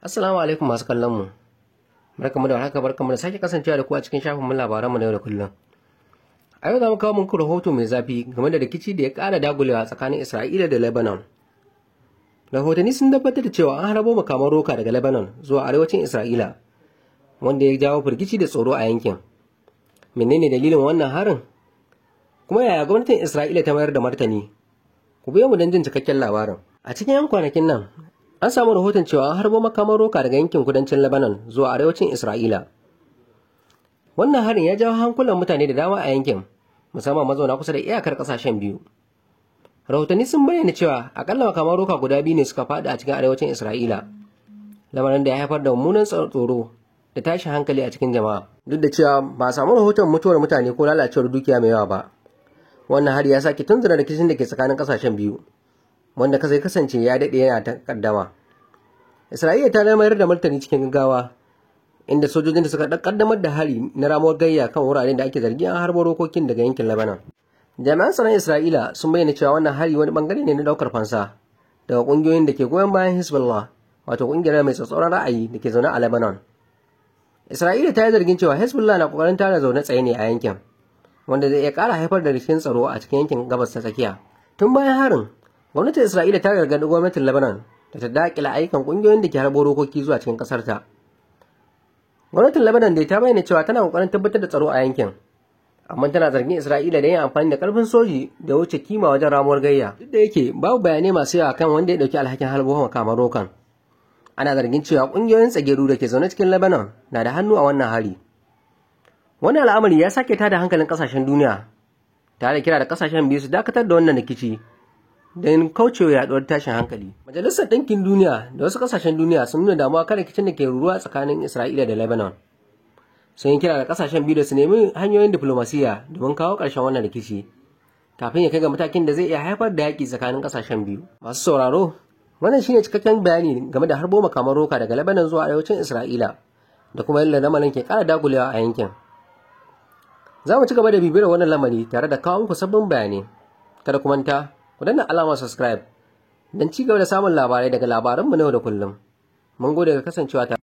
Assalamu alaikum masu kallon mu. Barkamu da warhaka, barkamu da sake kasancewa da ku a cikin shafin mu labaran mu na yau da kullum. A yau za mu kawo muku rahoto mai zafi game da rikici da ya ƙara dagulewa tsakanin Isra'ila da Lebanon. Rahotanni sun tabbatar da cewa an harbo makaman roka daga Lebanon zuwa arewacin Isra'ila, wanda ya jawo firgici da tsoro a yankin. Menene dalilin wannan harin? Kuma yaya gwamnatin Isra'ila ta mayar da martani? Ku biyo mu don jin cikakken labarin. A cikin 'yan kwanakin nan, an samu rahoton cewa an harbo makaman roka daga yankin kudancin Lebanon zuwa arewacin Isra'ila. Wannan harin ya jawo hankulan mutane da dama a yankin, musamman mazauna kusa da iyakar kasashen biyu. Rahotanni sun bayyana cewa akalla makaman roka guda biyu ne suka faɗi a cikin arewacin Isra'ila, lamarin da ya haifar da mummunan tsoro da tashin hankali a cikin jama'a. Duk da cewa ba a samu rahoton mutuwar mutane ko lalacewar dukiya mai yawa ba, wannan hari ya sake tunzura rikicin da ke tsakanin kasashen biyu, wanda kasai kasance ya daɗe yana ta kaddama. Isra'ila ta mayar da martani cikin gaggawa, inda sojojin da suka kaddamar da hari na ramuwar gayya kan wuraren da ake zargi an harbo rokokin daga yankin Lebanon. Jami'an tsaron Isra'ila sun bayyana cewa wannan hari wani bangare ne na daukar fansa daga kungiyoyin da ke goyon bayan Hezbollah, wato kungiyar mai tsatsauran ra'ayi da ke zaune a Lebanon. Isra'ila ta yi zargin cewa Hezbollah na kokarin tara zaune tsaye ne a yankin, wanda zai iya kara haifar da rikicin tsaro a cikin yankin Gabas ta Tsakiya. Tun bayan harin, gwamnatin Isra'ila ta gargaɗi gwamnatin Lebanon da ta daƙila ayyukan ƙungiyoyin da ke harbo rokoki zuwa cikin ƙasar ta. Gwamnatin Lebanon dai ta bayyana cewa tana ƙoƙarin tabbatar da tsaro a yankin, amma tana zargin Isra'ila da yin amfani da ƙarfin soji da wuce kima wajen ramuwar gayya. Duk da yake babu bayanai masu yawa kan wanda ya ɗauki alhakin harbo makaman rokan. Ana zargin cewa ƙungiyoyin tsageru da ke zaune cikin Lebanon na da hannu a wannan hari. Wannan al'amari ya sake tada hankalin ƙasashen duniya, tare da kira da ƙasashen biyu su dakatar da wannan rikici don kaucewa yaduwar tashin hankali. Majalisar Ɗinkin Duniya da wasu ƙasashen duniya sun nuna damuwa kan rikicin da ke ruruwa tsakanin Isra'ila da Lebanon. Sun yi kira da ƙasashen biyu da su nemi hanyoyin diflomasiyya domin kawo ƙarshen wannan rikici, kafin ya kai ga matakin da zai iya haifar da yaƙi tsakanin ƙasashen biyu. Masu sauraro, wannan shine cikakken bayani game da harbo makaman roka daga Lebanon zuwa arewacin Isra'ila da kuma yadda lamarin ke ƙara dagulewa a yankin. Za mu ci gaba da bibiyar wannan lamari tare da kawo muku sabbin bayanai. Kada ku manta, ku danna alamar subscribe don ci gaba da samun labarai daga labaranmu na yau da kullum. Mun gode ga kasancewa ta.